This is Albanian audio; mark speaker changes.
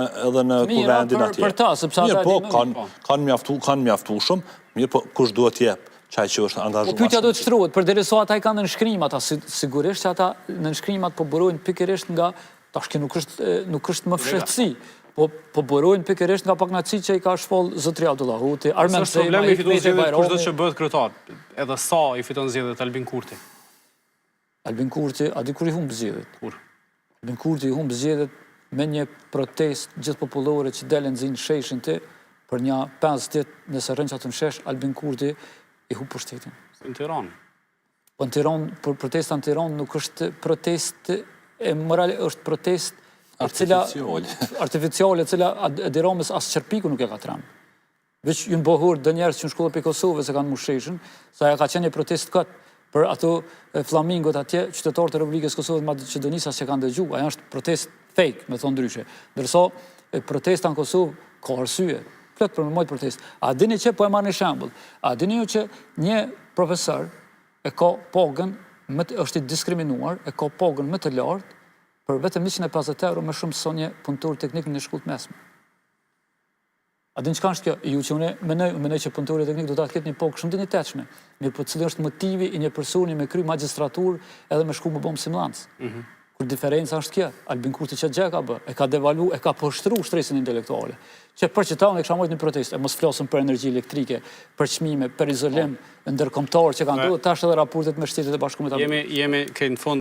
Speaker 1: Edhe në kuvendin atje.
Speaker 2: Për ta, sepse ata
Speaker 1: Mirë, po, kanë po. kanë mjaftu, kanë mjaftueshëm, mirë, po kush duhet të jep? Qaj që është angazhuar.
Speaker 2: Po pyetja duhet shtruhet, përderisa ata i kanë nënshkrimat, ata sigurisht që ata nënshkrimat po burojnë pikërisht nga tash kjo nuk është nuk është më fshehtësi. Po po burojnë pikërisht nga pakënaqësi që i ka shpall zotri Avdullah Hoti, Armend
Speaker 3: Zemaj, problemi i fiton zgjedhjet kushdo që bëhet kryetar, edhe sa i fiton zgjedhjet Albin Kurti.
Speaker 2: Albin Kurti, a di kur i humb zgjedhjet?
Speaker 3: Kur?
Speaker 2: Albin Kurti i humb zgjedhjet me një protestë gjithëpopullore që del e nxin sheshin ti, për nja 5 ditë nëse rrin qaty në shesh, Albin Kurti i humb pushtetin.
Speaker 3: Në Tiranë?
Speaker 2: Po në Tiranë, por protesta në Tiranë nuk është protestë e moral, është protestë e cila artificiale, e cila Edi Ramës as qerpiku nuk e ka tremb. Veç janë bo hor do njerëz që në shkollë prej Kosovës e kanë mush sheshin, se ajo ka qenë një protestë kot për ato flamingot atje, qytetarët e Republikës Kosovës Maqedonisë as që kanë dëgju, ajo është protestë fake, me thonë ndryshe. Ndërsa protesta në Kosovë ka arsye, plot për me majtë protestë. A dini që, po e marr një shembull, a dini ju që një profesor e ka pagën, më të, është i diskriminuar, e ka pagën më të lartë për vetëm 150 euro më shumë se një punëtor teknik në një shkollë të mesme. A din çka është kjo? Ju që unë mendoj, unë mendoj që punëtori teknik do ta ketë një pagë shumë dinjitetshme. Mirëpo cili është motivi i një personi me kry magjistraturë edhe me shku me bo mësimdhënës? Mm -hmm. Kur diferenca është kjo, Albin Kurti qat gjë ka bë, e ka devalu, e ka poshtru shtresën intelektuale. Që për qëta unë e kisha majtë një protestë, e mos flasëm për energji elektrike, për çmime, për izolim po. ndërkombëtar që kanë ndodhur tash edhe raportet me Shtetet e Bashkuara
Speaker 3: të Amerikës. Jemi jemi krejt në fund.